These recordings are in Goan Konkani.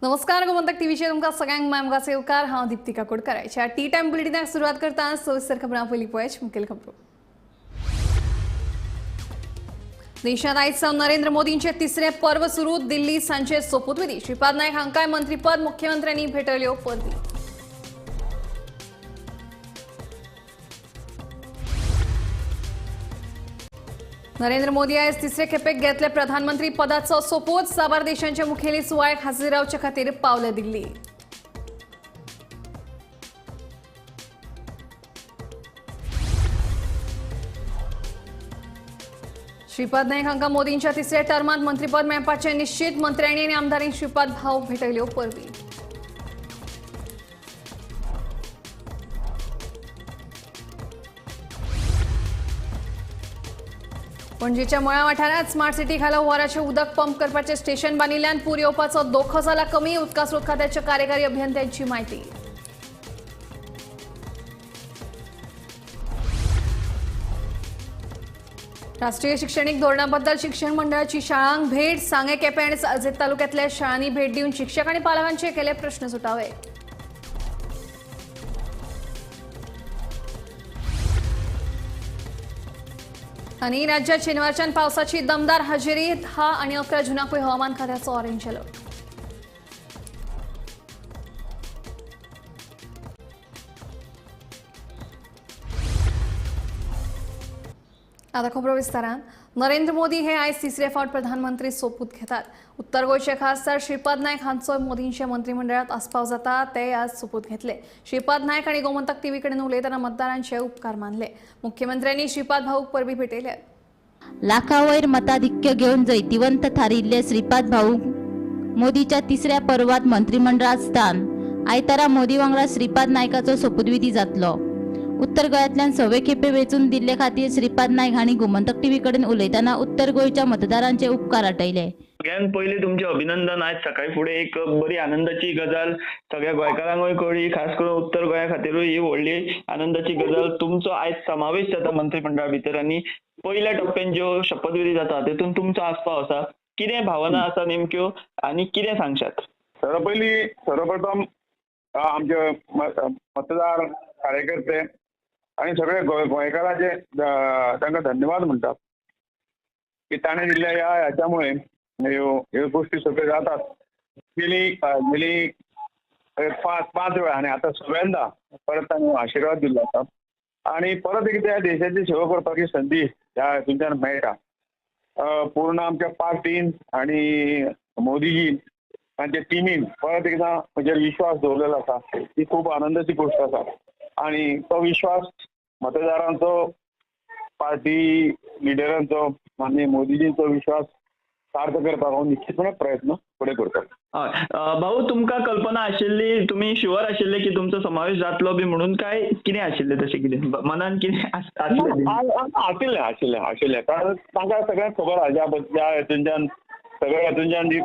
नमस्कार, गोमंतक टीव्हीचेर तुमकां सगळ्यांक माय सेवकार. हांव दीप्ती काकोडकर. टी टायम बुलेटिनाक सुरवात करता. सविस्तर खबरां पयलीं पळयात मुखेल खबरो. देशात आयज सावन नरेंद्र मोदींचे तिसरे पर्व सुरू. दिल्ली सांजे सोपूतविधी. श्रीपाद नायक हांकांय मंत्रीपद मुख्यमंत्र्यांनी भेटयल्यो परबी. नरेंद्र मोदी आयज तिसरे खेपेक घेतले प्रधानमंत्री पदाचो सोपूत. साबार देशांचे मुखेली सुवाळ्याक हाजीर रावचे खातीर पावले दिल्ली. श्रीपाद नायक हांकां मोदींच्या तिसऱ्या टर्मांत मंत्रीपद मेळपाचें निश्चित. मंत्र्यांनी आनी आमदारांनी श्रीपाद भाऊ भेटयल्यो परबी. पणजेच्या मळा वाठारांत स्मार्ट सिटी खाला हुवाराचें उदक पंप करपाचें स्टेशन बांदिल्ल्यान पूर येवपाचो धोको जाला कमी. उदका स्रोत खात्याच्या कार्यकारी अभियंत्यांची म्हायती. राष्ट्रीय शिक्षणीक धोरणाबद्दल शिक्षण मंडळाची शाळांक भेट. सांगें, केपें आनी सालसेत तालुक्यांतल्या शाळांनी भेट दिवन शिक्षक आनी पालकांचे केले प्रश्न सुटावे. आनी राज्यात शेनवारच्यान पावसाची दमदार हजेरी. 10 आणि 11 जूनाकूय हवामान खात्याचो ऑरेंज अलर्ट. आता खबरो विस्तारान. नरेंद्र मोदी हे आयज तिसरे फावट प्रधानमंत्री सोपूत घेतात. उत्तर गोंयचे खासदार श्रीपाद नायक हांचोय मोदींच्या मंत्रिमंडळात आस्पाव जाता. ते आज सोपूत घेतले. श्रीपाद नायक आनी गोमंतक टीव्ही कडेन उलयतना मतदारांचे उपकार मानले. मुख्यमंत्र्यांनी श्रीपाद भाऊक परबी भेटयल्या. लाखावयर मताधिक्य घेवन जैतिवंत थारिल्ले श्रीपाद भाऊ मोदीच्या तिसऱ्या पर्वात मंत्रिमंडळात स्थान. आयतारा मोदी वांगडा श्रीपाद नायकाचो सोपूतविधी जातलो. उत्तर गोंयांतल्यान सवे खेपे वेंचून दिल्ले खातीर श्रीपाद नायक हांणी गोमंतक टीव्ही कडेन उलयतना उत्तर गोंयच्या मतदारांचे उपकार आटयले. सगळ्यांत पयलीं तुमचें अभिनंदन. आयज सकाळी फुडें एक बरी आनंदाची गजाल सगळ्या गोंयकारांकूय कळ्ळी, खास करून उत्तर गोंया खातीरूय ही व्हडली आनंदाची गजाल. तुमचो आयज समावेश जाता मंत्रिमंडळा भितर आनी पयल्या टप्प्यान ज्यो शपथविधी जाता तेतून तुमचो आस्पाव आसा. कितें भावना आसा नेमक्यो आनी कितें सांगशात? सर्वप्रथम आमचे मतदार कार्यकर्ते आनी सगळे गोंयकारांचे तांकां धन्यवाद म्हणटा की ताणें दिल्ल्या ह्या ह्याच्यामुळे ह्यो गोष्टी सगळ्यो जातात. गेली गेली 5 वेळा आनी आतां सगळ्यांदा परत तांकां आशिर्वाद दिल्लो आसा आनी परत एकदां ह्या देशाची सेवा करपाची संदी ह्या हितूंतल्यान मेळटा. पूर्ण आमच्या पार्टीन आनी मोदीजीन तांच्या टिमीन परत एकदां म्हजेर विश्वास दवरलेलो आसा. ही खूब आनंदाची गोश्ट आसा आनी तो विश्वास मतदारांचो, पार्टी लिडरांचो आनी मोदीजींचो विश्वास सार्थ करपाक हांव निश्चितपणे प्रयत्न फुडें करतलो. हय भाऊ, तुमकां कल्पना आशिल्ली, तुमी शुअर आशिल्ले की तुमचो समावेश जातलो बी म्हणून, काय कितें आशिल्लें तशें कितें मनान कितें आशिल्लें? आशिल्लें आशिल्लें आशिल्लें, कारण तांकां सगळ्यांक खबर आसा ज्या हेतूनच्यान सगळ्या हेतूनच्यान जी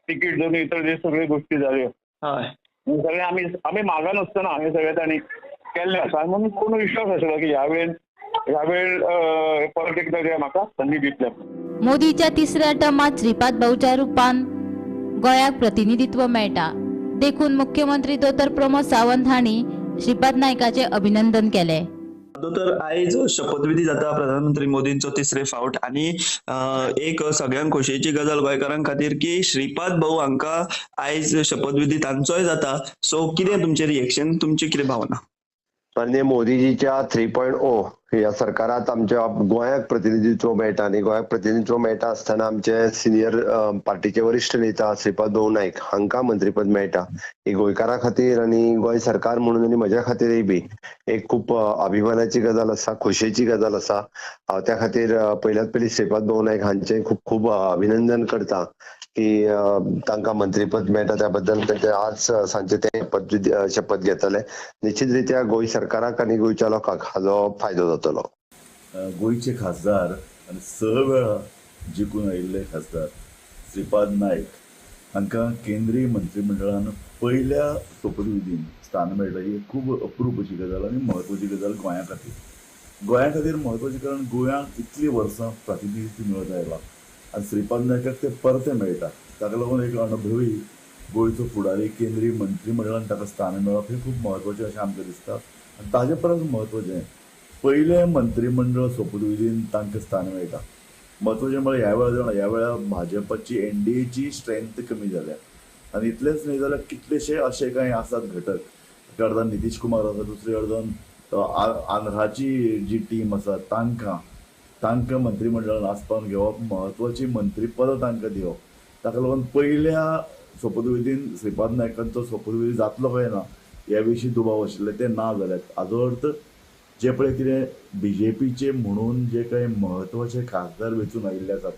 तिकीट दोन इतर जी सगळ्यो गोश्टी जाल्यो. हय, सगळे आमी आमी मागनासतना हे सगळे तांणी केल्लें आसा म्हणून पूर्ण विश्वास आशिल्लो की ह्या वेळ परत एकदां ते म्हाका संदी दितले. मोदीच्या तिसऱ्या टर्मात श्रीपाद भाऊच्या रूपान गोंयाक प्रतिनिधित्व मेळटा देखून मुख्यमंत्री दोतोर प्रमोद सावंत हांणी श्रीपाद नायकाचे अभिनंदन केले. दोतोर, आयज शपथविधी जाता प्रधानमंत्री मोदींचो तिसरे फावट आनी एक सगळ्यांक खोशयेची गजाल गोंयकारां खातीर की श्रीपाद भाऊ हांकां आयज शपथविधी तांचोय जाता. सो कितें तुमचें रिएक्शन, तुमची कितें भावना? माननीय मोदीजीच्या 3.0 ह्या सरकारात आमच्या गोंयाक प्रतिनिधित्व मेळटा आनी गोंयाक प्रतिनिधित्व मेळटा आसतना आमचे सिनियर पार्टीचे वरिश्ठ नेता श्रीपाद भाऊ नायक हांकां मंत्रीपद मेळटा. ही गोंयकारां खातीर आनी गोंय सरकार म्हणून आनी म्हज्या खातीरय बी एक खूब अभिमानाची गजाल आसा, खोशयेची गजाल आसा. हांव त्या खातीर पयल्यात पयलीं श्रीपाद भाऊ नायक हांचें खूब खूब अभिनंदन करता की तांकां मंत्रीपद मेळटा त्या बद्दल. ते आज सांजचे ते शपथ घेतले. निश्चित रित्या गोंय सरकाराक आनी गोंयच्या लोकांक हाजो फायदो जातलो. गोंयचे खासदार आनी 6 वेळा जिखून आयिल्ले खासदार श्रीपाद नायक हांकां केंद्रीय मंत्रिमंडळान पयल्या सोपूतविधीन स्थान मेळटा ही खूब अप्रूप अशी गजाल आनी म्हत्वाची गजाल गोंया खातीर. गोंया खातीर म्हत्वाची कारण गोंयांक इतलीं वर्सां प्रतिनिधित्व मेळत आयलां आनी श्रीपाद नायकाक ते परते मेळटा. ताका लागून एक अणभवी गोंयचो फुडारी केंद्रीय मंत्रीमंडळान ताका स्थान मेळप हें खूब म्हत्वाचें अशें आमकां दिसता. आनी ताजे परस म्हत्वाचें पयलें मंत्रीमंडळ सोपूतविधीन तांकां स्थान मेळटा. म्हत्वाचें म्हळ्यार ह्या वेळार ह्या वेळार भाजपाची एनडीएची स्ट्रेंथ कमी जाल्या आनी इतलेंच न्हय जाल्यार कितलेशे अशे कांय आसात घटक, एका अर्दान नितीश कुमार आसा, दुसरे अर्दान आंध्राची जी टीम आसा तांकां तांकां मंत्रीमंडळान आसपावन घेवप, म्हत्वाची मंत्रीपदां तांकां दिवप, ताका लागून पयल्या सोपूतविधीन श्रीपाद नायकांचो सोपूतविधी जातलो काय ना ह्या विशीं दुबाव आशिल्ले, ते ना जाल्यात. हाजो अर्थ जे पळय कितें बीजेपीचे म्हणून जे कांय म्हत्वाचे खासदार वेंचून आयिल्ले आसात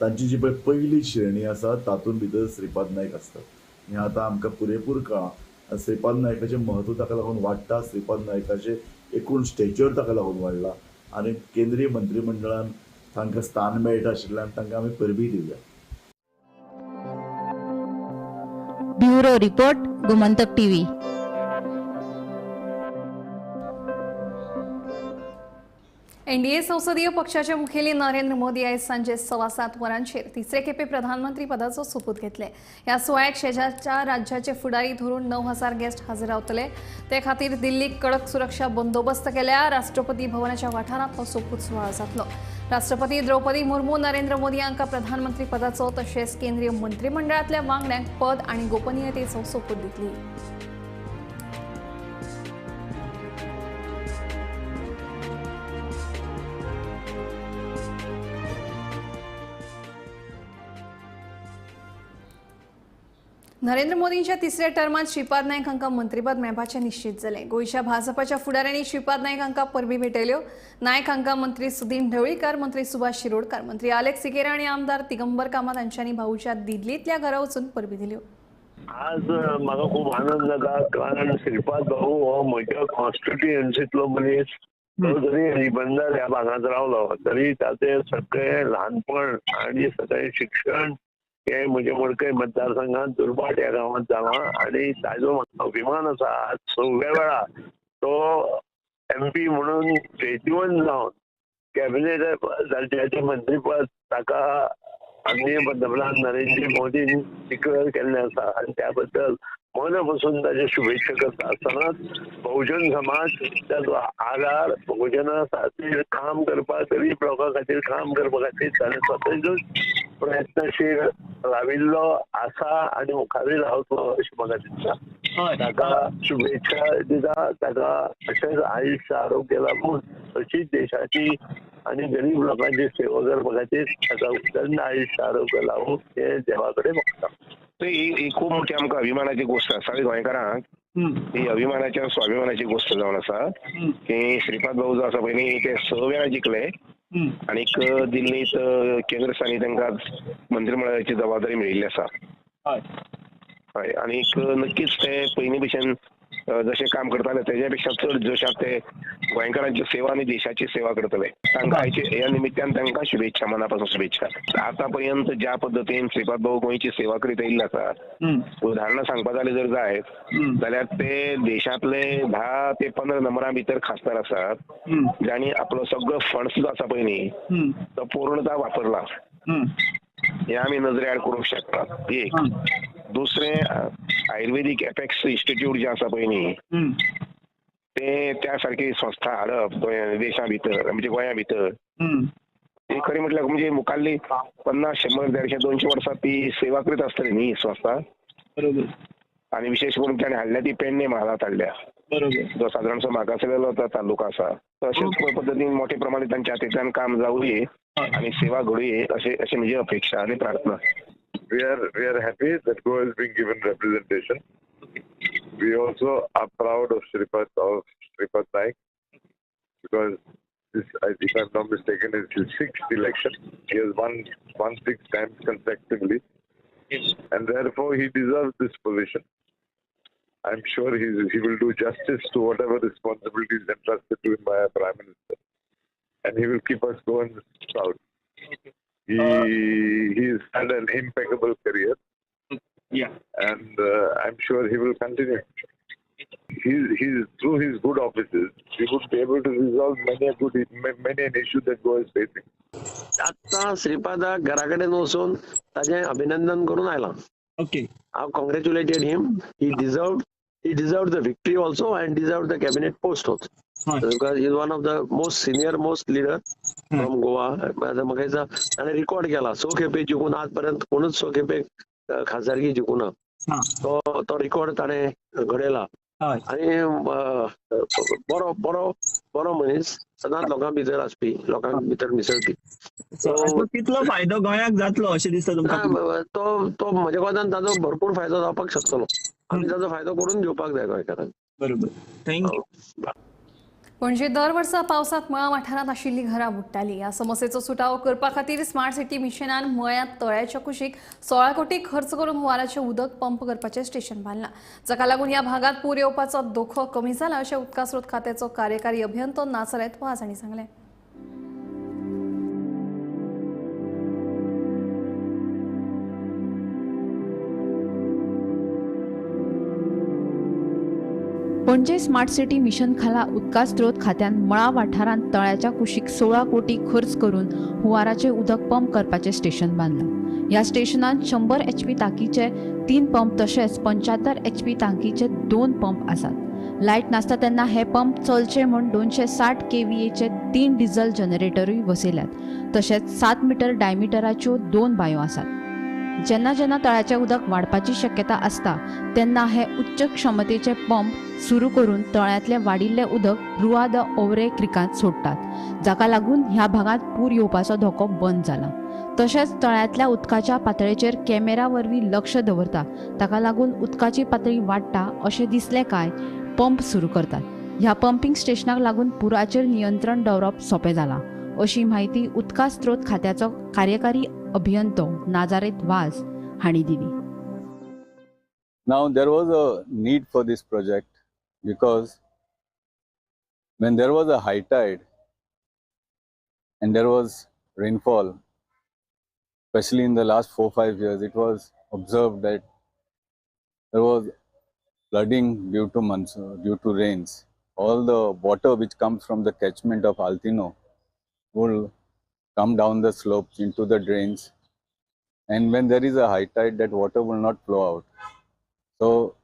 तांची जी पळय पयली श्रेणी आसा तातूंत भितर श्रीपाद नायक आसतात. हें आतां आमकां पुरेपूर कळ्ळां. श्रीपाद नायकाचें म्हत्व ताका लागून वाडटा, श्रीपाद नायकाचें एकूण स्टेचर ताका लागून वाडला आनी केंद्रीय मंत्रीमंडळान तांकां स्थान मेळटा आशिल्ल्यान तांकां आमी परबी दिवया. Bureau report, Gomantak TV. NDA संसदीय पक्षाचे मुखेली नरेंद्र मोदी आयज सांजे 7:15 वरांचेर तिसरे खेपे प्रधानमंत्री पदाचो सोपूत घेतले. ह्या सुवाळ्याक शेजारच्या राज्याचे फुडारी धरून 9,000 गेस्ट हजर रावतले. ते खातीर दिल्लीक कडक सुरक्षा बंदोबस्त केल्या. राष्ट्रपती भवनाच्या वाठारांत हो सोपूत सुवाळो जातलो. राष्ट्रपती द्रौपदी मुर्मू नरेंद्र मोदी हांकां प्रधानमंत्री पदाचो तशेंच केंद्रीय मंत्रीमंडळांतल्या वांगड्यांक पद आनी गोपनीयतेचो सोपूत दितली. नरेंद्र मोदींच्या तिसऱ्या टर्मात श्रीपाद नायक हांकां मंत्रीपद मेळपाचें निश्चित जालें. गोंयच्या भाजपाच्या फुडाऱ्यांनी श्रीपाद नायक हांकां परबीं भेटयल्यो. नायक हांकां मंत्री सुदीन ढवळीकर, मंत्री सुभाष शिरोडकर, मंत्री आलेक्स सिकेरा आनी आमदार दिगंबर कामत हांच्यांनी भाऊच्या दिल्लींतल्या घरा वचून परबीं दिल्यो. आज म्हाका खूब आनंद जाता कारण श्रीपाद भाऊ हो म्हज्या कॉन्स्टिट्युएन्सींतलो मनीस. तो जरी रिबंदर ह्या भागांत रावलो तरी ताचें सगळें ल्हानपण आनी सगळें शिक्षण हे म्हजे मडकय मतदारसंघात दुर्भाट ह्या गांवांत जालां आनी ताजो म्हाका अभिमान आसा. आज सगळ्या वेळा तो एमपी म्हणून जैतिवंत जावन कॅबिनेट दर्जाचें मंत्रीपद ताका माननीय पंतप्रधान नरेंद्र मोदीन डिक्लेअर केल्लें आसा आनी त्या बद्दल मना पसून ताचे शुभेच्छा करता आसतनाच बहुजन समाज ताचो आधार बहुजना खातीर काम करपाक, गरीब लोकां खातीर काम करपा खातीर ताणें स्वताचोच प्रयत्नशील राविल्लो आसा आनी मुखारूय रावतलो अशें म्हाका दिसता. ताका शुभेच्छा दिता, ताका अशेंच आयुश्य आरोग्य लाबून अशीच देशाची आनी गरीब लोकांची सेवा करपा खातीर ताका उदंड आयुश्य आरोग्य लावूं हें देवा कडेन मागता. ही खूब मोठी आमकां अभिमानाची गोश्ट आसा सगळ्या गोंयकारांक. ही अभिमानाची आनी स्वाभिमानाची गोश्ट जावन आसा की श्रीपाद भाऊ जो आसा पळय न्ही ते 6 वेळा जिखले आनीक दिल्लींत केंद्र स्थानी तांकां मंत्रीमंडळाची जबाबदारी मेळिल्ली आसा. हय, आनीक नक्कीच ते पयलीं भशेन जशें काम करताले तेज्या पेक्षा चड जोशात ते गोंयकारांची सेवा आनी देशाची सेवा करतले. तांकां आयचे ह्या निमित्तान तांकां शुभेच्छा, मना पासून शुभेच्छा. आतां पर्यंत ज्या पद्दतीन श्रीपाद भाऊ गोंयची सेवा करीत आयिल्ले आसा, उदाहरणां सांगपा जालें जर जायत जाल्यार ते देशांतले 10 ते 15 नंबरां भितर खासदार आसात जांणी आपलो सगळो फंड्स जो आसा पळय न्ही तो पूर्णता वापरला, हें आमी नजरे आड करूंक शकतात. एक दुसरें, आयुर्वेदीक एपेक्स इन्स्टिट्यूट जें आसा पळय न्ही ते त्या सारकी संस्था हाडप देशा भितर, म्हणजे गोंया भितर, ही खरी म्हटल्यार म्हणजे मुखाल्ली 50, 100, 150, 200 वर्सां ती सेवा करीत आसतली न्ही संस्था. बरोबर. आनी विशेश करून ताणें हाडल्या ती पेडणे म्हालांत हाडल्या. बरोबर. जो सादारणसो मागासलेलो तो तालुका आसा. तशेंच पद्दतीन मोठे प्रमाणात तांच्या हातींतल्यान काम जावये आनी सेवा घडुये अशें अशें म्हजी अपेक्षा आनी प्रार्थना. We are happy that Goa is being given representation. We also are proud of Shripad Naik because this, if I'm not mistaken, is his 6th election. He has won 6 times consecutively, and therefore he deserves this position. I'm sure he will do justice to whatever responsibilities entrusted to him by our Prime Minister, and he will keep us Goans proud. He's had an impeccable career. Yeah. And I'm sure he will continue. He's through his good offices, he would be able to resolve many an issue that Goa is facing. आत्ता श्रीपादाक घरा कडेन वचून ताजें अभिनंदन करून आयलां. ओके. हांव congratulated him. He deserve the victory also and deserve the cabinet post also, because is one of the most senior most leader from Goa. म्हाका दिसता ताणें रिकॉर्ड केला, स खेपे जिखून आजपर्यंत कोणूच स खेपे खासदारकी जिखूना, तो तो रिकॉर्ड ताणें घडयला. आनी बरो बरो बरो मनीस, सदांच लोकां भितर आसपी, लोकां भितर मिसळपी. सो कितलो फायदो गोंयाक जातलो अशें दिसता तुमकां? तो तो म्हज्या कोतान ताजो भरपूर फायदो जावपाक शकतलो. आमी ताजो फायदो करून घेवपाक जाय गोंयकारांक. बरोबर, thank you. Panaji दर वर्सा पावसांत मळा वाठारांत आशिल्लीं घरां बुडटालीं. ह्या समस्येचो सुटावो करपा खातीर स्मार्ट सिटी मिशनान मळ्यांत तळ्याच्या कुशीक 16 कोटी खर्च करून हुंवाराचें उदक पंप करपाचें स्टेशन बांदलां, जाका लागून ह्या भागांत पूर येवपाचो धोको कमी जाला अशें उदका स्रोत खात्याचो कार्यकारी अभियंतो नासरेत वाज हांणी सांगलें. पणजे स्मार्ट सिटी मिशन खाला उदका स्रोत खात्यान मळा वाठारांत तळ्याच्या कुशीक 16 कोटी खर्च करून हुंवाराचें उदक पंप करपाचें स्टेशन बांदलां. ह्या स्टेशनांत 100 HP तांकीचे 3 पंप तशेंच 75 HP तांकीचे 2 पंप आसात. लायट नासता तेन्ना हे पंप चलचे म्हूण 260 kVAचे 3 डिझल जनरेटरूय बसयल्यात. तशेंच 7 मिटर डायमिटराच्यो 2 बांयो आसात. जेन्ना जेन्ना तळ्याचें उदक वाडपाची शक्यता आसता तेन्ना हे उच्च क्षमतेचे पंप सुरू करून तळ्यांतलें वाडिल्लें उदक रुआ the ओवरे क्रिकांत सोडटात, जाका लागून ह्या भागांत पूर येवपाचो धोको बंद जाला. तशेंच तळ्यांतल्या उदकाच्या पातळेचेर कॅमेरा वरवीं लक्ष दवरता, ताका लागून उदकाची पातळी वाडटा अशें दिसलें काय पंप सुरू करतात. ह्या पंपींग स्टेशनाक लागून पुराचेर नियंत्रण दवरप सोंपें जालां अशी म्हायती उदका स्रोत खात्याचो कार्यकारी अभियंतो नाजारेत वाज हांणी दिली. Now there was a need for this project because when there was a high tide and there was rainfall, especially in the last 4-5 years, it was observed that there was flooding due to monsoon, due to rains. All the water which comes from the catchment of Altino will come down the slopes into the drains, and when there is a high tide, that water will not flow out. So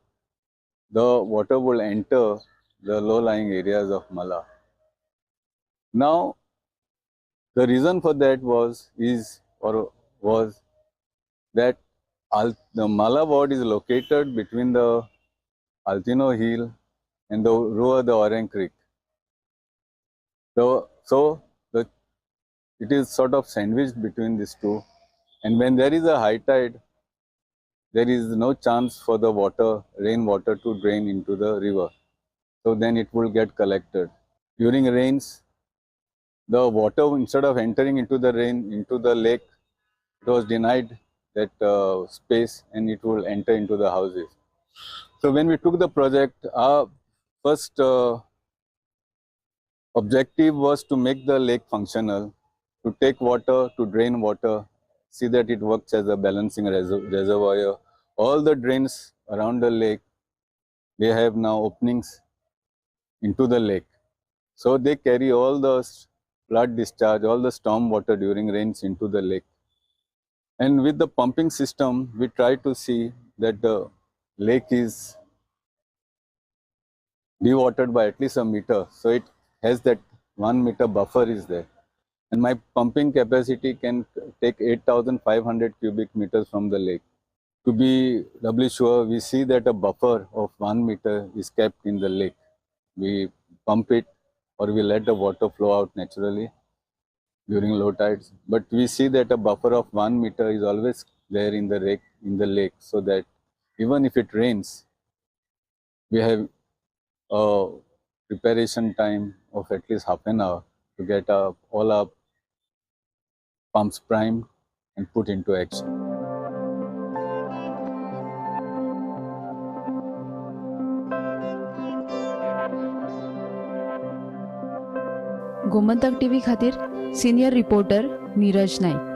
the water will enter the low-lying areas of Mala. Now, the reason for that was that the Mala ward is located between the Altino Hill and the Rua de Orang Creek. So it is sort of sandwiched between these two, and when there is a high tide, there is no chance for the water, rainwater, to drain into the river. So then it will get collected. During rains, the water, instead of entering into the rain, into the lake, it was denied that space, and it will enter into the houses. So when we took the project, our first objective was to make the lake functional, to take water, to drain water, see that it works as a balancing reservoir. All the drains around the lake, they have now openings into the lake. So they carry all the flood discharge, all the storm water during rains into the lake. And with the pumping system, we try to see that the lake is dewatered by at least a meter. So it has that 1 meter buffer is there. And my pumping capacity can take 8,500 cubic meters from the lake. To be doubly sure, we see that a buffer of 1 meter is kept in the lake. We pump it or we let the water flow out naturally during low tides. But we see that a buffer of 1 meter is always there in the lake, so that even if it rains, we have a preparation time of at least half an hour to get all our pumps primed and put into action. Gomantak TV खातीर सिनियर रिपोर्टर नीरज नाईक.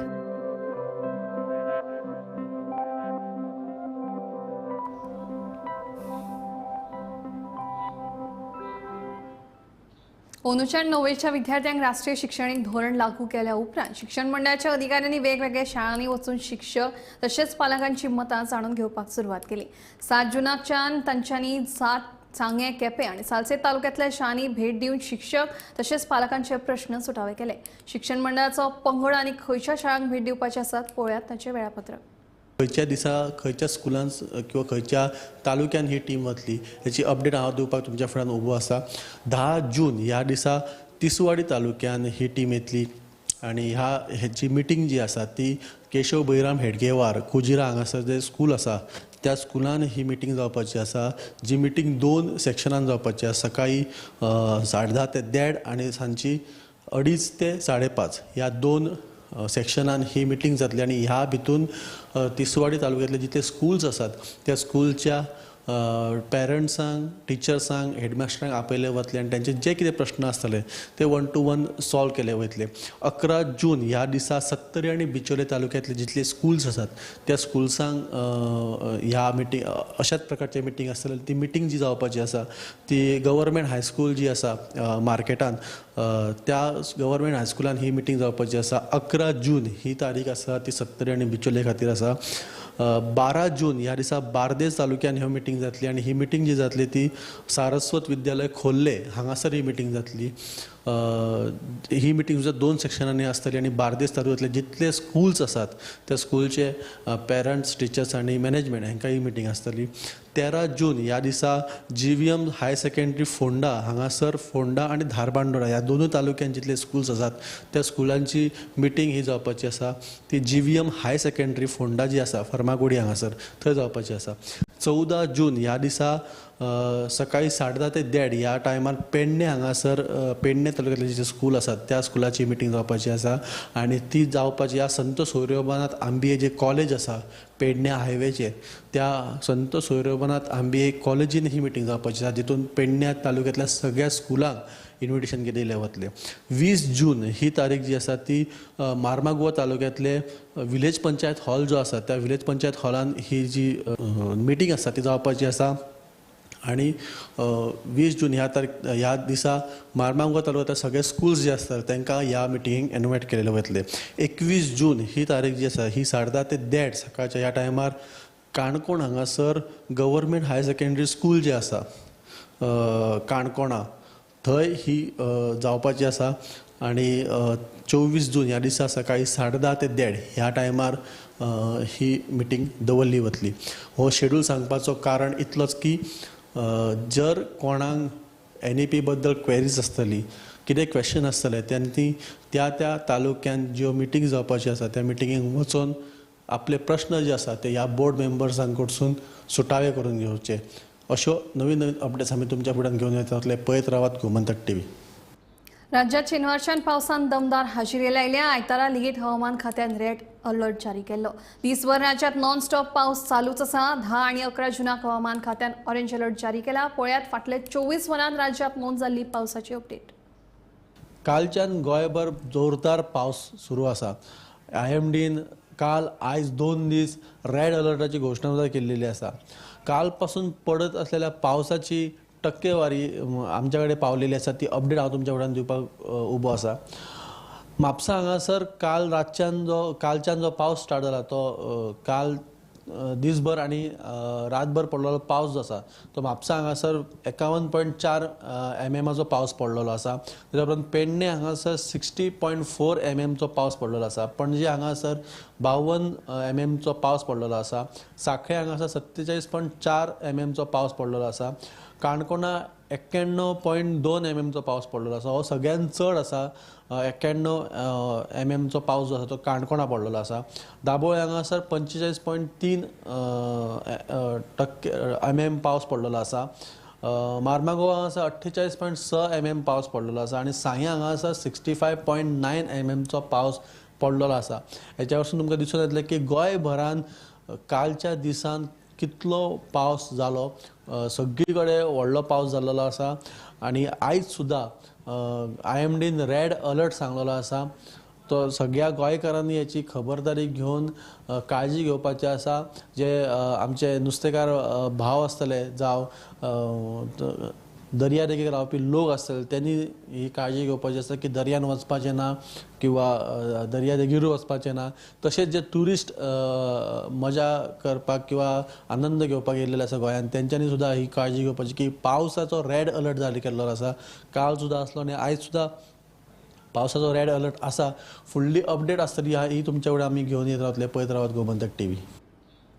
अंदूच्या णववेच्या विद्यार्थ्यांक राष्ट्रीय शिक्षणीक धोरण लागू केल्या उपरांत शिक्षण मंडळाच्या अधिकाऱ्यांनी वेगवेगळ्या शाळांनी वचून शिक्षक तशेंच पालकांची मतां जाणून घेवपाक सुरवात केली. 7 जूनाकच्यान तांच्यांनी 7 सांगें, केपें आनी सालसेत तालुक्यांतल्या शाळांनी भेट दिवन शिक्षक तशेंच पालकांचे प्रश्न सुटावे केले. शिक्षण मंडळाचो पंगड आनी खंयच्या शाळांक भेट दिवपाचे आसात पळोवयात ताचें वेळापत्रक. खंयच्या दिसा खंयच्या स्कुलान किंवा खंयच्या तालुक्यान ही टीम वतली हेची अपडेट हांव दिवपाक तुमच्या फुड्यान उबो आसा. 10 जून ह्या दिसा तिसवाडी तालुक्यान ही टीम येतली आनी ह्या हेची मिटींग जी आसा ती केशव बैराम हेडगेवार कुजिरा हांगासर जे स्कूल आसा त्या स्कुलान ही मिटींग जावपाची आसा. जी मिटींग 2 सेक्शनान जावपाची आसा. सकाळी 10:30 ते 1:30 आनी सांजची 2:30 ते 5:30 ह्या 2 सेक्शनान ही मिटींग जातली. आनी ह्या भितून तिसवाडी तालुक्यांतले जितले स्कूल्स आसात त्या स्कूलच्या पेरंट्सांक, टिचर्सांक, हेडमास्टरांक आपयले वतले आनी तांचे जे कितें प्रश्न आसतले ते 1 to 1 solve केले वतले. 11 जून ह्या दिसा सत्तरी आनी बिचोले तालुक्यांतले जितले स्कूल्स आसात त्या स्कूल्सांक ह्या मिटींग अशाच प्रकारचे मिटींग आसतले. ती मिटींग जी जावपाची आसा ती गव्हर्मेंट हायस्कूल जी आसा मार्केटान त्या गव्हर्मेंट हायस्कुलान ही मिटींग जावपाची आसा. 11 जून ही तारीख आसा ती सत्तरी आनी बिचोले खातीर आसा. 12 जून ह्या दिसा बार्देस तालुक्यान ह्यो मिटींग जातली आनी ही मिटींग जी जातली ती सारस्वत विद्यालय खोर्ले हांगासर ही मिटींग जातली. ही मिटींग सुद्दां 2 सेक्शनांनी आसतली आनी बार्देस तालुक्यांतले जितले स्कूल्स आसात त्या स्कूलचे पेरंट्स, टिचर्स आनी मॅनेजमेंट हांकां ही मिटींग आसतली. 13 जून ह्या दिसा GVM higher secondary Ponda हांगासर फोंडा आनी धारबांदोडा ह्या दोनूय तालुक्यांत जितले स्कूल्स आसात त्या स्कुलांची मिटींग ही जावपाची आसा. ती GVM higher secondary Ponda जी आसा फर्मागुडी हांगासर थंय जावपाची आसा. 14 जून ह्या दिसा सकाळी 10:30 ते 1:30 ह्या टायमार पेडणे हांगासर पेडणे तालुक्यांतले जे स्कूल आसात त्या स्कुलाची मिटींग जावपाची आसा आनी ती जावपाची ह्या संत सोयरोबानाथ आंबिये जे कॉलेज आसा पेडणे हायवेचेर त्या संत सोयरोबानाथ आंबिये कॉलेजीन ही मिटींग जावपाची आसा, जितून पेडण्या तालुक्यांतल्या सगळ्या स्कुलांक इन्विटेशन दिलें वतलें. 20 जून ही तारीख जी आसा ती मार्मागोवा तालुक्यांतले विलेज पंचायत हॉल जो आसा त्या विलेज पंचायत हॉलान ही जी मिटींग आसा ती जावपाची आसा. आनी 20 जून ह्या तारीख ह्या दिसा मार्मागोवा तालुक्यांतले सगळे स्कूल्स जे आसतात तांकां ह्या मिटिंगेक इनवायट केलेले वतले. 21 जून ही तारीख जी आसा ही 10:30 ते 1:30 सकाळच्या ह्या टायमार काणकोण हांगासर गव्हर्मेंट हायर सेकंडरी स्कूल जे आसा काणकोणा थंय ही जावपाची आसा. आनी 24 जून ह्या दिसा सकाळी 10:30 ते 1:30 ह्या टायमार ही मिटींग दवरली वतली. हो शेड्यूल सांगपाचो कारण इतलोच की जर कोणाक NEP बद्दल क्वेरीज आसतली, कितें क्वेश्चन आसतले तेन्ना त्या त्या तालुक्यान ज्यो मिटींग जावपाची आसा त्या मिटिंगेक वचून आपले प्रश्न जे आसा ते ह्या बोर्ड मेंबर्सां कडसून सुटावे करून घेवचे. अश्यो नवीन नवीन अपडेट्स आमी तुमच्या फुड्यान घेवन येतले. पळयत रावात गोमंतक टीव्ही. राज्यात शेनवारच्यान पावसान दमदार हाजेरी लायल्या. आयतारा लेगीत हवामान खात्यान रेड अलर्ट जारी केल्लो. दिसभर राज्यात नॉन स्टॉप पावस चालूच आसा. 10 आनी 11 जूनाक हवामान खात्यान ऑरेंज अलर्ट जारी केला. पळयात फाटले 24 वरांत राज्यात नोंद जाल्ली पावसाची अपडेट. कालच्यान गोंयभर जोरदार पावस सुरू आसा. IMDन काल आयज 2 दीस रेड अलर्टाची घोशणा केल्लेली आसा. कालपासून पडत असलेल्या पावसाची टक्केवारी आमच्या कडेन पावलेली आसा ती अपडेट हांव तुमच्या फुड्यान दिवपाक उबो आसा. म्हापसा हांगासर काल रातच्यान जो कालच्यान जो पावस स्टार्ट जाला तो काल दिसभर आनी रातभर पडलेलो पावस जो आसा तो म्हापसा हांगासर 51.4 mm पावस पडलेलो आसा. तेच्या उपरांत पेडणे हांगासर 60.4 mm पावस पडलेलो आसा. पणजे हांगासर 52 mm पावस पडलेलो आसा. साखळे हांगासर 47.4 mm पावस पडलेलो आसा. काणकोणा 91.2 mm पावस पडलेलो आसा. हो सगळ्यात चड आसा. 91 mm पावस जो आसा तो काणकोणा पडलेलो आसा. दाबोळे हांगासर 45.3 mm पावस पडलेलो आसा. मार्मागोवा हांगासर 48.6 mm पावस पडलेलो आसा आनी सांग्या हांगासर 65.9 mm पावस पडलेलो आसा. हेच्या वरसून तुमकां दिसून येतलें की गोंयभरान कालच्या दिसान कितलो पावस जालो. सगळी कडेन व्हडलो पावस जाल्लो आसा आनी आयज सुद्दां IMDन रेड अलर्ट सांगलेलो आसा. तो सगळ्या गोंयकारांनी हेची खबरदारी घेवन काळजी घेवपाची आसा. जे आमचे नुस्तेकार भाव आसतले जावं दर्यादेगेर रावपी लोक आसतले त्यांनी ही काळजी घेवपाची आसा की दर्यान वचपाचें ना किंवा दर्यादेगेरूय वचपाचें ना. तशेंच जे ट्युरिस्ट मजा करपाक किंवा आनंद घेवपाक येयल्ले आसा गोंयांत तेंच्यांनी सुद्दां ही काळजी घेवपाची की पावसाचो रेड अलर्ट जारी केल्लो आसा. काल सुद्दां आसलो आनी आयज सुद्दां पावसाचो रेड अलर्ट आसा. फुडली अपडेट आसतली ही तुमच्या कडेन आमी घेवन येत रावतले. पळयत रावत गोमंतक टीव्ही.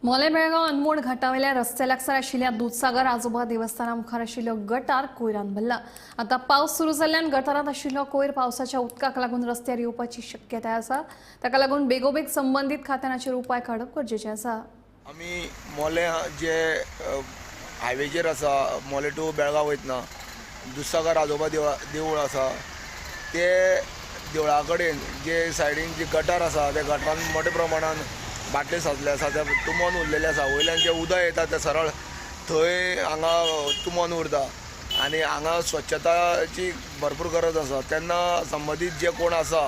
मोलें बेळगांव अनमोड घाटावेल्या रस्त्या लागसार आशिल्ल्या दुदसागर आजोबा देवस्थाना मुखार आशिल्लो गटार कोयरान भरला. आतां पावस सुरू जाल्ल्यान गटारांत आशिल्लो कोयर पावसाच्या उदकाक लागून रस्त्यार येवपाची शक्यताय आसा. ताका लागून बेगोबेग संबंदीत खात्यान हाचेर उपाय काडप गरजेचें आसा. आमी मोलें जे हायवेचेर आसा, मोलें टू बेळगांव वयतना दुदसागर आजोबा देवूळ आसा, ते देवळा कडेन जे सायडीन जे गटार आसा त्या गटारान मोठ्या प्रमाणान बाटले साचले आसा, ते तुंबोन उरलेले आसा. वयल्यान जे उदक येता तें सरळ थंय हांगा तुंबोन उरता आनी हांगा स्वच्छताची भरपूर गरज आसा. तेन्ना संबंदीत जे कोण आसा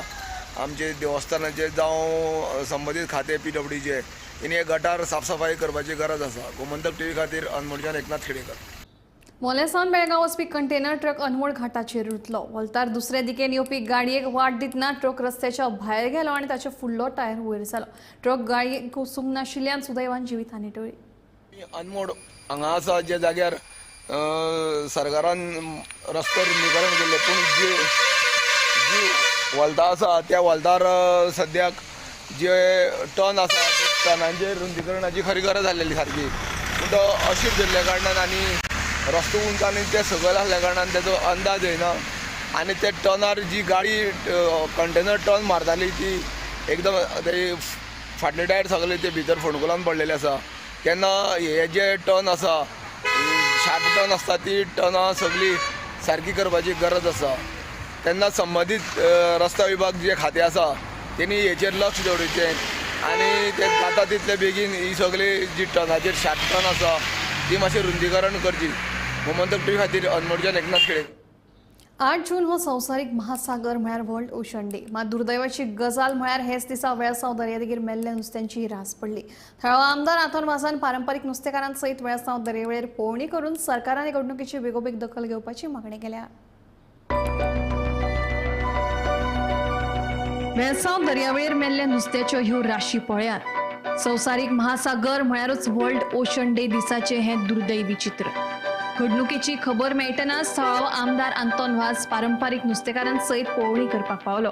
आमचे देवस्थानाचे जावं संबंदीत खातें PWDचे तेणी हे गटार साफसफाई करपाची गरज आसा. गोमंतक टीव्ही खातीर अनमोडच्यान एकनाथ खेडेकर. मोलें सावन बेळगांव वचपी कंटेनर ट्रक अनमोड घाटाचेर रुतलो. वोल्तार दुसरे दिकेन येवपी गाडयेक वाट दितना ट्रक रस्त्याच्या भायर गेलो आनी ताचो फुडलो टायर वयर जालो. ट्रक गाडयेक कोसूंक नाशिल्ल्यान सुदैवान जिवीत हानी टळ्ळी. अनमोड हांगा आसा जे जाग्यार सरकारान रस्तो रुंदीकरण केल्लें, पूण जी जी वोल्तां आसा त्या वोल्तार सद्याक जे टर्न आसा टर्नांचेर रुंदीकरणाची खरी गरज आसलेली सारकी, पूण तो अशीर धरल्या कारणान आनी रस्तो उंच आनी ते सकयल आसल्या कारणान तेजो अंदाज येना आनी ते टर्नार जी गाडी कंटेनर टर्न मारताली ती एकदम ते फाटले टायर सगळे ते भितर फोंडकुलान पडलेले आसा. तेन्ना हे जे टर्न आसा शार्प टर्न आसता ती टर्नां सगळीं सारकी करपाची गरज आसा. तेन्ना संबंदीत रस्ता विभाग जे खातें आसा तेणी हेचेर लक्ष दवरचें आनी ते जाता तितले बेगीन ही सगळी जी टर्नाचेर शार्प टर्न आसा ती मातशी रुंदीकरण करची. गोमंतक टीव्ही खातीर अनमोडच्यान एकनाथ खेडे. 8 जून हो संवसारीक महासागर म्हळ्यार वर्ल्ड ओशन डे. मात दुर्दैवाची गजाल म्हळ्यार हेच दिसा वेळसांव दर्यादेगेर मेल्ल्या नुस्त्यांची रास पडली. थळावा आमदार आंतोन वाजान पारंपारीक नुस्तेकारांसयत वेळसांव दर्यावेळेर पळोवणी करून सरकारान घडणुकीची बेगोबेग दखल घेवपाची मागणी केल्या. वेळसांव दर्यावेळेर मेल्ल्या नुस्त्याच्यो ह्यो राशी पळयात. संवसारीक महासागर म्हळ्यारूच वर्ल्ड ओशन डे दिसाचें हें दुर्दैवी चित्र. घडणुकेची खबर मेळटनाच थळावो आमदार आंतोन वाज पारंपारीक नुस्तेकारांसयत पळोवणी करपाक पावलो.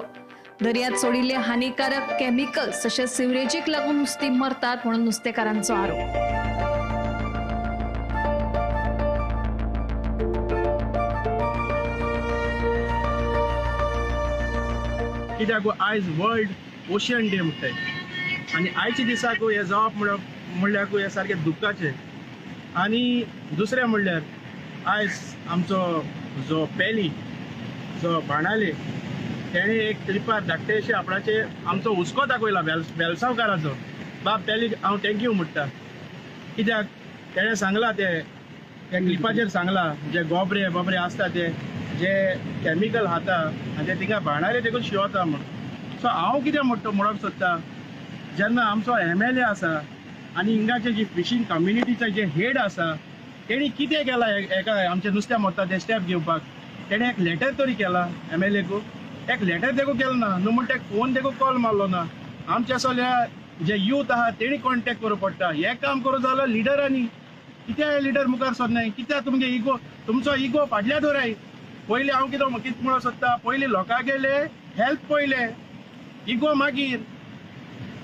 दर्यांत सोडिल्ले हानिकारक केमिकल्स तशेंच सिवरेजीक लागून नुस्तीं मरतात म्हणून नुस्तेकारांचो आरोप. कित्याक आयज वर्ल्ड ओशन डे म्हणटाय आनी आयच्या दिसाक हें जावप म्हणल्यार हें सारकें दुख्खाचें. आनी दुसरें म्हणल्यार आयज आमचो जो पेली जो बाणाले तेणें एक क्लिपार धाकटेशे आपणाचे आमचो हुस्को दाखयला वेलसांवकाराचो. बाब पेली हांव thank you म्हणटा, कित्याक तेणें सांगलां ते त्या क्लिपाचेर सांगलां जे गोबरे बोबरे आसता ते जे केमिकल खाता आनी ते थिंगा बाणाले देखून शिवता म्हूण. सो हांव कितें म्हणटा म्हणूंक सोदता, जेन्ना आमचो MLA आसा आनी हिंगाचे जी फिशींग कम्युनिटीचे जे हेड आसा तेणी कितें केलां एका आमचें नुस्तें मरता तें स्टेप घेवपाक तेणें एक लेटर तरी केलां MLA एक लेटर देखून केलें ना, न्हू म्हणटा एक फोन देखून कॉल मारलो ना. आमच्या सगळ्या जे यूथ आहा तेणी कॉन्टेक्ट करूं पडटा. हें काम करूं जाल्यार लिडरांनी कित्याक लिडर मुखार सरनाय, कित्याक तुमगे इगो, तुमचो इगो फाटल्या दवराय. पयलीं हांव कितें कितें म्हणूंक सोदता, पयलीं लोकां गेले हेल्प पयलें, इगो मागीर.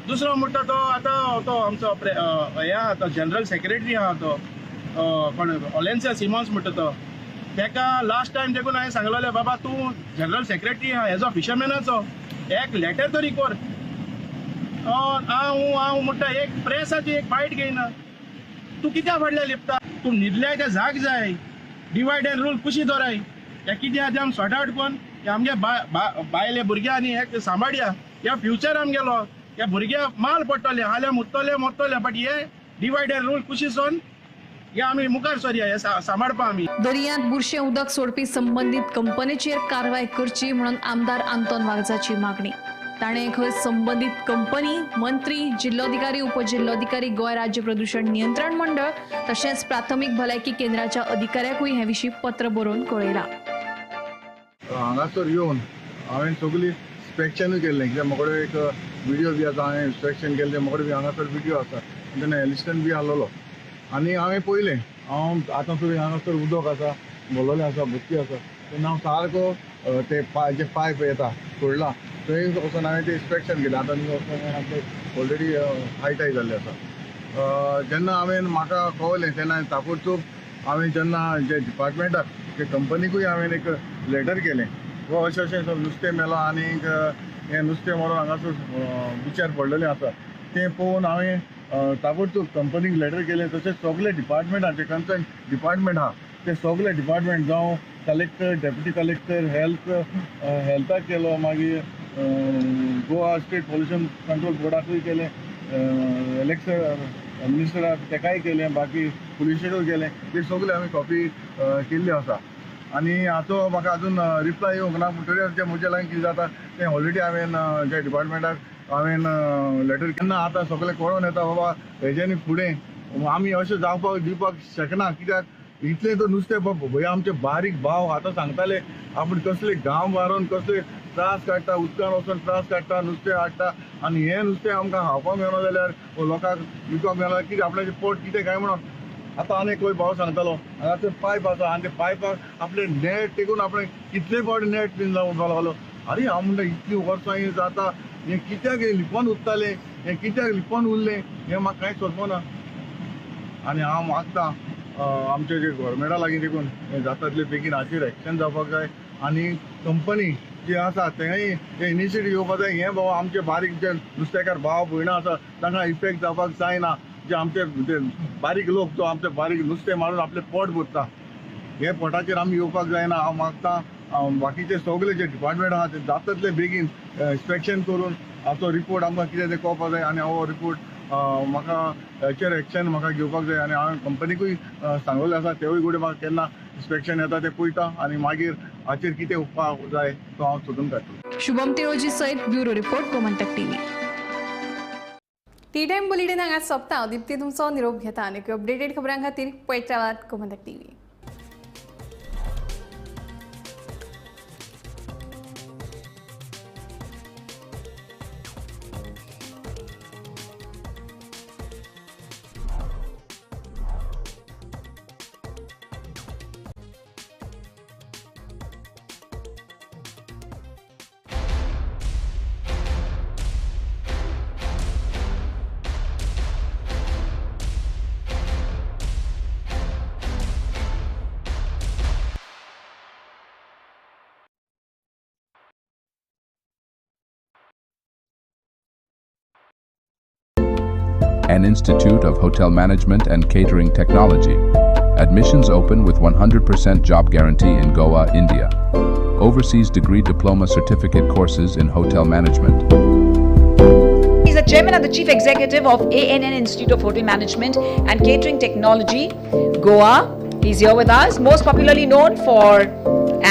दुसरो म्हणटा तो आतां तो आमचो हे आहा तो जनरल सेक्रेटरी आहा तो कोण ओलेन्सिया सिमॉन्स म्हणटा तो, तेका लास्ट टायम देखून हांवें सांगलेलें बाबा तूं जनरल सेक्रेटरी आहा हेजो फिशरमॅनाचो एक लेटर तरी कर. हांव हांव म्हणटा एक प्रेसाची एक बायट घेयना, तूं कित्याक फाटल्यान लिपता, तूं न्हिदल्याय ते जाग जाय, डिवायड एंड रूल कुशी दवराय. हें कितें आहा तें आमी सॉर्ट आवट करून आमगे बायले भुरग्यांनी हे सांबाळया, ह्या फ्युचर आमगेलो, ह्या भुरग्यांक माल पडटले, हाल्या मुत्तले मोत्तले, बट हे डिवायड एंड रूल कुशी सोन हे आमी मुखार सरया, हे सांबाळपा आमी. दर्यांत बुरशें उदक सोडपी संबंदीत कंपनीचेर कारवाय करची म्हणून आमदार आंतोन वाजाची मागणी. ताणें खंय संबंदीत कंपनी, मंत्री, जिल्लोधिकारी, उपजिल्लोधिकारी, गोंय राज्य प्रदूषण नियंत्रण मंडळ तशेंच प्राथमीक भलायकी केंद्राच्या अधिकाऱ्याकूय हे विशीं पत्र बरोवन कळयलां. हांगासर येवन हांवें सगळी इन्स्पेक्शनूय केल्लें, कित्याक म्हाका एक विडियो बी आसा, हांवें इन्स्पेक्शन केल्लें, म्हाका बी हांगासर विडियो आसा, तेन्ना एलिस्टन बी आहलोलो आनी हांवें पळयलें. हांव आतां सुद्दां हांगासर उदक आसा, भरलेलें आसा, भरती आसा, तेन्ना हांव सारको ते जे पायप येता सोडला थंय वचून हांवें तें इन्स्पेक्शन केलें. आतां वचून ऑलरेडी हाय टायड जाल्लें आसा. जेन्ना हांवें म्हाका कळलें तेन्ना ताबडतोब हांवें जेन्ना जे डिपार्टमेंटाक, जे कंपनीकूय हांवें एक लेटर केलें, व अशें अशें नुस्तें मेलां आनी हें नुस्तें मरोन हांगासर बिचार पडलेलें आसा, तें पळोवन हांवें ताबडतोब कंपनीक लेटर केलें. तशेंच सगळे डिपार्टमेंटां जे कन्सर्न डिपार्टमेंट आहा ते सगळे डिपार्टमेंट, जावं कलेक्टर, डेप्युटी कलेक्टर, हेल्थाक केलो, मागीर गोवा स्टेट पोल्युशन कंट्रोल बोर्डाकूय केलें, इलेक्शन मिनिस्टराक तेकाय केलें, बाकी पुलिशेकूय केलें, ते सगळे हांवें कॉपी केल्ली आसा. आनी हाचो म्हाका अजून रिप्लाय येवंक ना, पूण तरी जें म्हज्या लागीं कितें जाता तें ऑलरेडी हांवें ज्या डिपार्टमेंटाक हांवें लेटर केन्ना आतां सगळें कळोन येता बाबा हेज्यानी फुडें आमी अशें जावपाक दिवपाक शकना, कित्याक इतलें तर नुस्तें भंय आमचे बारीक भाव आतां सांगताले आपूण कसले गांव मारून कसले त्रास काडटा, उदकान वचून त्रास काडटा, नुस्तें हाडटा आनी हें नुस्तें आमकां खावपाक मेळना जाल्यार लोकांक विकपाक मेळना, कितें आपल्याचें पोट कितें काय म्हणून. आतां आनी एक भाव सांगतालो हांगासर पायप आसा आनी ते पायपाक आपलें नेट टेकून आपणें कितले फावट नेट बीन लावपाक लागलो. आरे हांव म्हणटा इतलीं वर्सां हें जाता, हें कित्याक लिपोन उरतालें, हें कित्याक लिपोन उरलें, हें म्हाका कांय सोदपना. आनी हांव मागता आमचे जे गोवोरमेंटा लागीं देखून हें जाता तितले बेगीन हाचेर एक्शन जावपाक जाय आनी कंपनी जी आसा तेंय हें इनिशिएटीव घेवपाक जाय. हें बाबा आमचे बारीक जे नुस्तेकार भाव भयणां आसा तांकां इफेक्ट जावपाक जायना, जे आमचे बारीक लोक जो आमचे बारीक नुस्तें मारून आपलें पोट भरता, हे पोटाचेर आमी येवपाक जायना. हांव मागता बाकीचे सगळे जे डिपार्टमेंट आहा ते जाता तितले बेगीन इन्स्पेक्शन करून हाचो रिपोर्ट आमकां कितें तें कळपाक जाय आनी हो रिपोर्ट म्हाका हेचेर एक्शन म्हाका घेवपाक जाय. आनी हांवें कंपनीकूय सांगलेलें आसा, तेवूय कडेन म्हाका केन्ना इन्स्पेक्शन येता तें पळयता आनी मागीर हाचेर कितें उपाय जाय तो हांव सोदून काडटलो. शुभम तिरोजी सयत bureau report, Gomantak TV. Tea time bulletin हांगा सोंपता. हांव दीप्ती तुमचो निरोप घेता आनी अपडेटेड खबरां खातीर पळयत रावात Gomantak TV. An Institute of Hotel Management and Catering Technology. Admissions open with 100% job guarantee in Goa, India. Overseas degree diploma certificate courses in hotel management. He's the chairman and the chief executive of ANN Institute of Hotel Management and Catering Technology, Goa. He's here with us, most popularly known for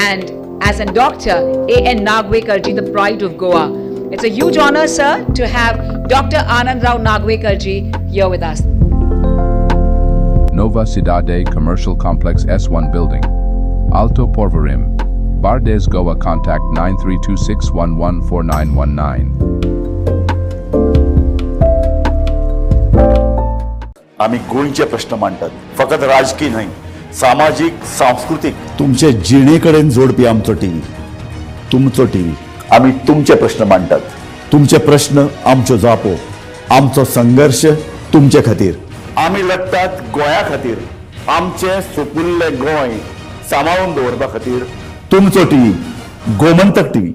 and as a doctor, A.N. Nagvekar ji, the pride of Goa. It's a huge honor, sir, to have Dr. Anand Rao Nagvekar ji here with us. Nova Cidade Commercial Complex S1 Building, Alto Porvorim, Bardez, Goa. Contact 9326114919. आमी गोंयचे प्रश्न मांडटात, फकत राजकीय न्हय, सामाजीक, सांस्कृतीक, तुमचे जिणे कडेन जोडपी आमचो टीव्ही, तुमचो टीव्ही. आमी तुमचे प्रश्न मांडटात, तुमचे प्रश्न आमच्यो जापो, आमचो संघर्श तुमचे खातीर. आमी लढटात गोंया खातीर, आमचें सुपुल्लें गोंय सांबाळून दवरपा खातीर. तुमचो टीव्ही, गोमंतक टीव्ही.